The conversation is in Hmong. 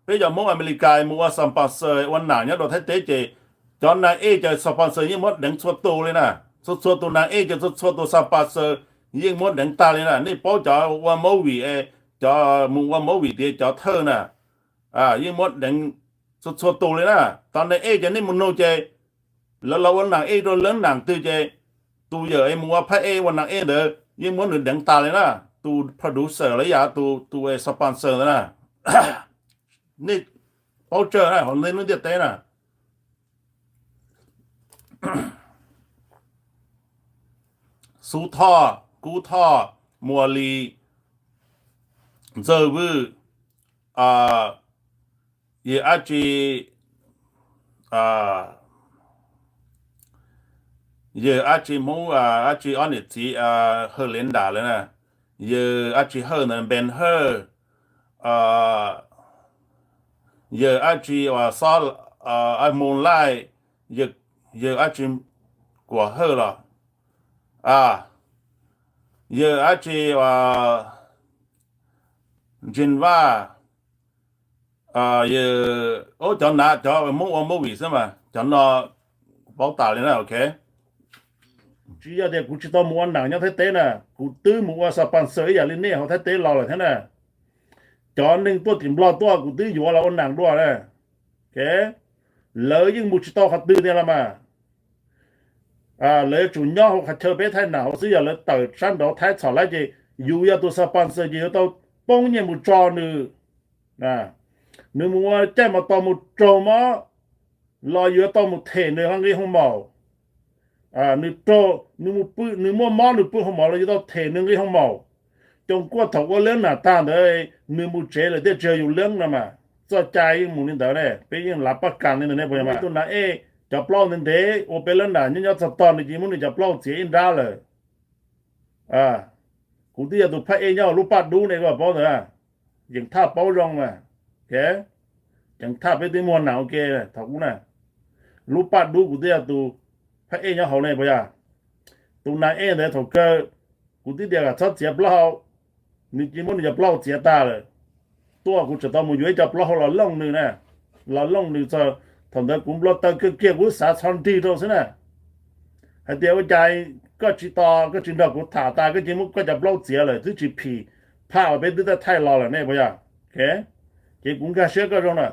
Peb cov Hmoob Amelikas mus ua sponsor ua nam nyob rau Thaib teb ces cov nas ej cov sponsor yeej muab deev txhua tus li na. Txhua txhua tus nas ej ces txhua txhua tus sponsor yeej muab deev tag li na. Nej paub cov ua movie, cov mus ua movie tias cov thawj na, yeej muab deev txhua txhua tus li na. Tau nas ej ces nej mus nug ces lawv los ua nas ej rau leej nam twg ces tus yawm es mus ua phab ej ua nas ej ntawd yeej muab nws deev tas li na. Tus producer los yog tus, tus sponsor ntawd na. Nej paub tsawg na hauv nej lub ntiaj teb na. Xub Thoj, Kub Thoj, Muas Lis, Ntxawg Vwj, yawg dab tsi, yawg dab tsi Hmoob, dab tsi ob niam txiv Hawj Liv Nram lawm na, yawg dab tsi Hawj ntawd, Npees Hawj, yawg dab tsi uas Xob, Mus Laij, yawg dab tsi Kuam Hawj los, yawg dab tsi uas Ntsis Vaj, yawg, cov nav cov Hmoob ua movie xwb mas cov no paub tas li na, ok. Tsis yog tias kuv tsis tau mus ua nam nyob Thaib teb na, kuv twb mus ua sponsor ib yam li nej hauv Thaib teb los lawm thiab na. Cov neeg tuaj tim Nplog tuaj kuv twb yuav los ua nam dua na. Lawv yeej mus tsis tau qhov twg tiag los mas. Lawv yuav tsum nyob hauv qhov chaw peb thaij nam hauv xwb, yog lawv tawm sab nraud Thaib txhom lawm ces yus yog tus sponsor ces yuav tau poob nyiaj mus tso nws. Nws mus ua caij mos tos mus raug mob los yuav tau mus them nws nqi hoo maum. Nws raug, nws muaj mob nws pw hoo maum los yuav tau them nws nqi hoo maum. Coom kuaj thaum ua leeb nam tag ntawd nws mus tsev lawm thiaj tsis yog yus leeb no mas. Txoj cai yeej mus li ntawd ne, peb yeej lav paj kas li ntawd ne puas yog mas? Tus nam ej cov plaub ntev ntev ua peb leeb nam nyob nyob txog tog nws cia muab nws cov plaub txiav ib nrab lawm. Kuv twb yog tus phab ej nyob hauv lub paj dub ne, koj paub ntawd. Yeej thaj paub zoo mas. Yeej thaj peb twb muag nam ua ke thaum ub na. Lub paj dub kuv twb yog tus phab ej nyob hauv ne puas yog? Tus nam ej ntawd thaum kawg kuv twb tias kom txhob txiav plaub hau, nws cia muab nws cov plaub hau txiav tag lawm. Tuaj kuv tseem tau mus yuav ib co plaub hau los looj nws na. Los looj nws txog thaum ntawd kuv npau taws kiag kiag kuv xav txhob nrig rau xwb na. Hais tias ua cas koj tsis tos, koj tsis nrog kuv tham tas koj cia muab koj cov plaub hau txiav lawm, twb tsis phim phaj uas peb twb thaij los lawm ne puas yog? Ces kuv nkag siab koj zoo na.